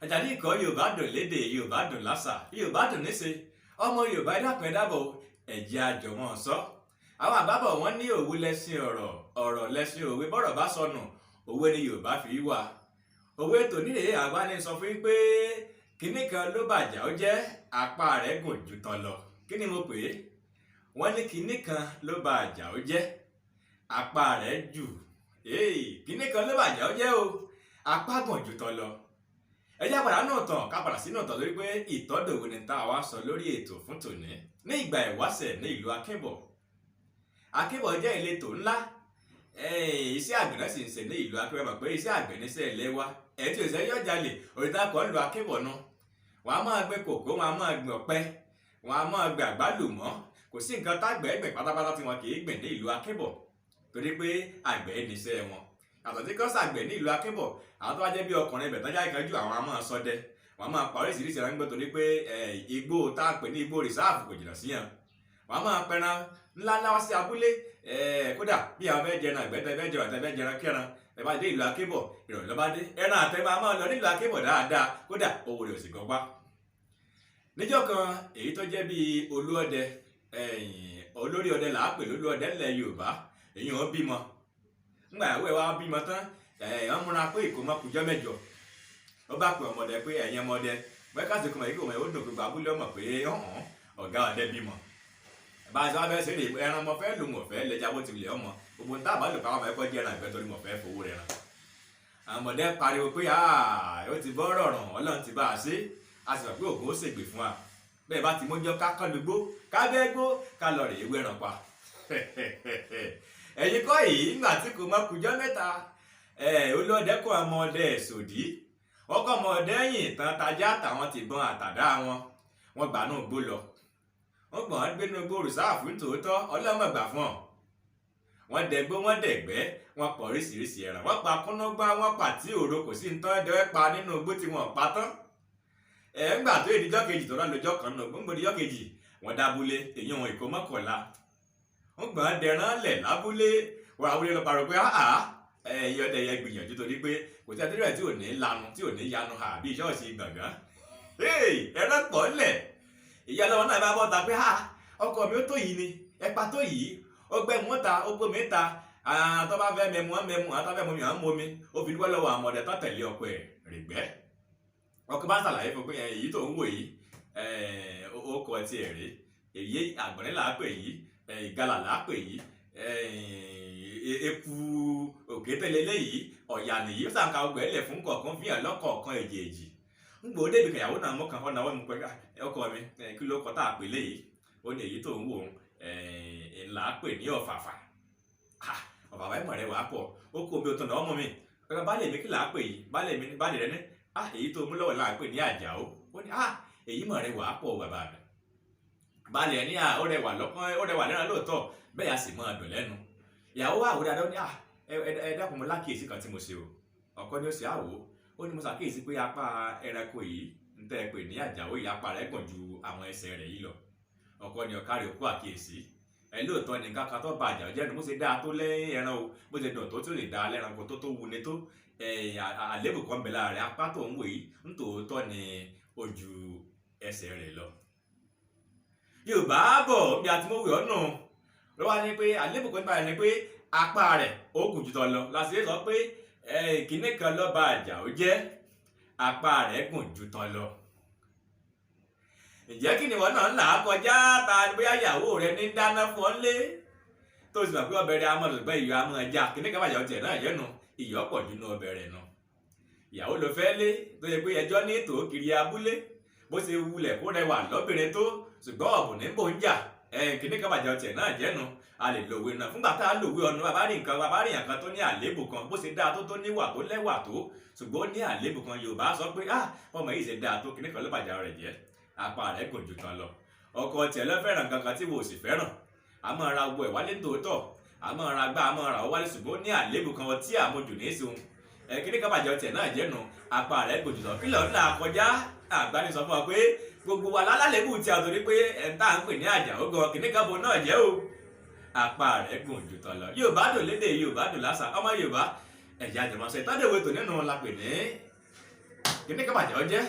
Àjàdí ikọ̀ Yorùbá dùn lédè, Yorùbá dùn lásà, Yorùbá dùn níṣe. Ọmọ Yorùbá, ẹ dákun, ẹ dábọ̀, ẹ jẹ́ a jọ máa sọ. Àwọn àgbà bọ̀, wọ́n ní òwe lẹ́ṣin ọ̀rọ̀, ọ̀rọ̀ lẹ́ṣin òwe. Bọ́rọ̀ bá sọnù, òwe ni Yorùbá fi wà. Òwe tòní rèé. Àgbà ní sọ fún yín pé kinní kan ló bàjá ó jẹ́, apá rẹ̀ gùn ju tán lọ. Kí ni mo pè é? Wọ́n ní kinní kan ló bàjá ó jẹ́, apá rẹ̀ jù. Kinní kan ló bàjá ó jẹ́ o, apá gùn ju tán lọ. Ẹ jẹ́ padà nù tàn, ká padà sínú ìtàn, lórí pé ìtọ́dòwe ni tá a wá sọ lórí ètò fún tòní. Ní ìgbà ìwáṣẹ̀, ní ìlú Akínbọ̀. Akínbọ̀ jẹ́ ìletò ńlá. Iṣẹ́ àgbẹ̀ náà sì ń ṣe ní ìlú Akínbọ̀. Mọ̀ pé iṣẹ́ àgbẹ̀ níṣẹ́ ilé wa ẹ̀ tí òṣèré yóò jalè òrìṣà kan ń lu Akínbọ̀ nu. Wọ́n á máa gbin kòkó, wọ́n á máa gbin ọ̀pẹ, wọ́n á máa gbin àgbálùmọ́. Kò sí nǹkan tágbẹ̀ gbìn pátápátá tí wọn kì í gbìn ní ìlú Akínbọ̀, torí pé àgbẹ̀ níṣẹ́ wọn. Àtọ̀ tí kò sàgbẹ̀ ní ìlú Akínbọ̀, àwọn tó bá jẹ́ bí ọkùnrin ibẹ̀ tán jáde kanjú, àwọn á máa ṣọdẹ, wọ́n á máa pa oríṣiríṣi ẹran gbọ́, torí pé igbó tá a pè ní igbó reserve kò jìnnà síyàn. Wọ́n á máa pẹran ńlá ńlá wá sí abúlé. Kódà bí àwọn fẹ́ jẹran ìgbẹ́, tẹ́ fẹ́ jẹran, tẹ́ fẹ́ jẹran kẹran, ẹ bá dé ìlú Akínbọ̀, ìrọ̀lẹ́ ló bá dé, ẹran àtẹ máa máa lọ nílùú Akínbọ̀ dáadáa. Kódà owó rẹ̀ ò sì gan pa. Níjọ́ kan, èyí tó jẹ́ bíi olúọdẹ, olórí ọdẹ là á pè lólúọdẹ ńlẹ̀ Yorùbá, èyí wọn bímọ. Ńgbà ìyàwó ẹ̀ wá bímọ tán, wọ́n múra pé ìkómọ kùjọ́ 8. Ó bá pè ọmọdé pé ẹ̀yin ọmọdé wẹ́kàtí kọmọ yìí, kò mọ̀, ó dùn gbogbo abúlé ọmọ pé ọ̀hún ọ̀gá ọdẹ bímọ. Bá a ṣe wá fẹ́ ṣeré, ẹran mo fẹ́ lò, mo fẹ́ lẹ́jà, bó ti lè ọmọ gbogbo ní táàbà lò káwọn ọmọ ẹ̀kọ́ jẹ́ ẹran ìgbẹ́, torí mo fẹ́ fowó rẹ̀ ràn. Àwọn ọmọdé pariwo pé ó ti bọ́ rọrùn, Ọlọ́run ti bá a ṣe, a sì mọ̀ pé ògùn ó ṣègbè fún wa. Bẹ́ẹ̀ bá ti mójọ́ ká kán lugbó, ká bẹ́ gbó, ká lọ rè é wẹ́ràn pa. Ẹ̀yin kọ́ yìí, nígbà tí kò mọ kùjọ́ 3, olóòdẹ kọ́ ọmọdé sòdí, wọ́n kọ́ ọmọdé yìn tán, tajá àtàwọn tìbọn àtàdá wọn, wọ́n gbà náà gbó lọ. Wọ́n gbọ́n gbénú igbó reserve nítòótọ́, ọlọ́mọ gbà fún ọ. Wọ́n dẹ̀gbó, wọ́n dẹ̀gbẹ́, wọ́n pọ̀ oríṣiríṣi ẹran. Wọ́n pa kúnúgbá, wọ́n pa tí òro, kò sí nǹkan ẹ̀dẹ́ pa nínú igbó tí wọ́n pa tán. Ẹ̀ ńgbà tó ìdíjọ́ kejì tó rán lọ́jọ́ kan nù gbóngbó ìdíjọ́ kejì, wọ́n dábúlé èyí wọn ìkó mọ́kànlá. Wọ́n gbọ́n dẹran lẹ̀ lábúlé. Wọ́n abúlé lọ parọ́ pé áhà, ẹ̀yin ọdẹ yẹn gbìyànjú, torí pé kò sí àtúndì rẹ̀ tí ò ní lanu, tí ò ní yanu hà bíi ṣọ́ọ̀ṣì gbọ̀ngàn. Ẹran pọ̀ ńlẹ̀. Ìyá ọlọ́wọ́ náà bá bọ́ ta pé ọkọ mi ó tó yìí ni ẹ̀pà tó yìí, ó gbẹ́ mú ta, ó gbómi ta. Àwọn tó bá fẹ́ mẹ́mu wọn mẹ́mu, àwọn tó fẹ́ mú mi àwọn mú mi. Ó fi dúpẹ́ lọ́wọ́ àwọn ọmọdé tó tẹ̀lé ọkọ ẹ̀ rìgbẹ́. Ọkọ bá ṣàlàyé fún pé èyí tó ń wò yìí, ó kọ tiẹ̀ rí, èyí àgbọ̀nrín là á pè yìí, ìgalà là á pè yìí, eku òkété léyìí, ọ̀yà nìyí. Ó sàǹkà ọgbẹ́ lẹ̀ fún kọ̀ọ̀kan, fi hàn lọ́kọ̀ọ̀kan èjèèjì. Ń gbòó débi kẹyàwó náà mú kan fọ́nà wọ́n mú pé ọkọ mi, kí ló kọ tá a pè léyìí? Ó ní èyí tó ń wò ó ńlá pè ní ọ̀fàfà. Ọ̀fàfà ẹ̀mọ̀ rẹ̀ wàá pọ̀. Ó kó omi òtún náà ọmọ mi ọ̀gá baálé mi, kí là á pè yìí? Baálé mi, baálé rẹ ní èyí tó mú lọ́wọ́ là á pè ní àjàó. Ó ní èyí mọ̀ rẹ̀ wàá pọ̀ bàbá mi. Baálé ẹ̀ ní ó rẹwà lọ́kàn, ó rẹwà lẹ́ran lóòótọ́, bẹ́ẹ̀ a sì máa dùn lẹ́nu. Ìyàwó wa wò dáadáa, ó ní ẹ dákun, mo lákìyèsí kan tí mo ṣe o. Ọkọ ni ó ṣe àwò. Ó ní mo ṣàkíyèsí pé apá ẹranko yìí ń tẹ́ ẹ pè ní àjàó yìí, apá rẹ̀ gùn ju àwọn ẹsẹ̀ rẹ̀ yìí lọ. Ọkọ ni ọ̀kárí òkú àkíyèsí ẹ. Lóòótọ́ ní nǹkan kan tó ba àjàó jẹ́ nu. Bó ṣe dáa tó lẹ́yìn ẹran o, bó ṣe dùn tó, tí ó lè dáa lẹ́ranko tó wuni tó, àlébù kan bẹ̀ lára rẹ̀. Apá tó ń wò yìí ń tòótọ́ ni ó ju ẹsẹ̀ rẹ̀ lọ. Yorùbá bọ̀, bí a ti mọ̀ wí ọ̀nà ló wá ní pé àlébù kan nípa rẹ̀ ni pé apá rẹ̀ ó gùn jù tọ̀ lọ. Láti sọ pé kinní kan ló ba àjàó jẹ́, apá rẹ̀ gùn jù tán lọ. Ǹjẹ́ kí ni wọn náà ń là á kọjá? Ta ni bóyá ìyàwó rẹ ní dáná fún ọ lé, tó sì mọ̀ pé ọbẹ̀ rẹ̀ amọ̀ lùgbẹ́ ìyọ̀ amọ̀ ẹja, kinní kan bàjẹ́ ọtí ẹ̀ náà yẹnu, ìyọ̀ pọ̀ jù nínú ọbẹ̀ rẹ̀ nù. Ìyàwó ló fẹ́ lé, tó yẹ pé ẹjọ́ ní tò kiri abúlé, bó ṣe wulẹ̀ kó rẹwà lọ́bìnrin tó, ṣùgbọ́n ọ̀bùn ní bò ń jà, kinní kan bàjẹ́ ọtí ẹ̀ náà jẹ́nu. A lè lòwe náà fúngbà tá a lòwe ọ̀nà. Bàbá rí nǹkan, bàbá rí nǹkan tó ní àléébù kan, bó ṣe dáa tó níwà tó lẹ́wà tó, ṣùgbọ́n ó ní àléébù kan, Yorùbá sọ pé ọmọ yìí ṣe dáa tó, kinní kan ló bàjẹ́ rẹ̀ jẹ́, apá rẹ̀ gùn jù tán lọ. Ọkọ tiẹ̀ lọ fẹ́ràn kankan tí wo ò sì fẹ́ràn, a máa ra gbogbo ẹ̀ wálé tòótọ́, a máa ra gbá, a máa ra wálé, ṣùgbọ́n ó ní àléébù kan tí àmójù ní í sun. Kíní kan bàjẹ́ ọtí ẹ̀ náà jẹ́nu, apá rẹ̀ gùn jù tán. Kí lọ́ọ́ là kọjá? Àgbáni sọ fún wa pé gbogbo wa lálálẹ́bù tí a torí pé ẹ̀ ń tà ń pè ní àjàó gan, kíní kan bo náà jẹ́ o, apá rẹ̀ gùn jù tán lọ. Yorùbá dùn lédè, Yorùbá dùn lásà. Ọmọ Yorùbá, ẹ̀jẹ̀ àjọmọ̀sẹ̀ ìtọ́jú ìwé tò nínú la pè ní Kíní kan bàjẹ́ ọjẹ́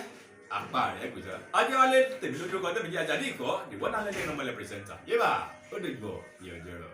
apá rẹ̀ gbèsè. Ajẹ́wálé tèmi lójú kan tèmi jẹ́ Àjàdí ìkọ́, the one and only normal presenter. Yébà ó dìgbò ìyọ̀jọ̀rọ̀.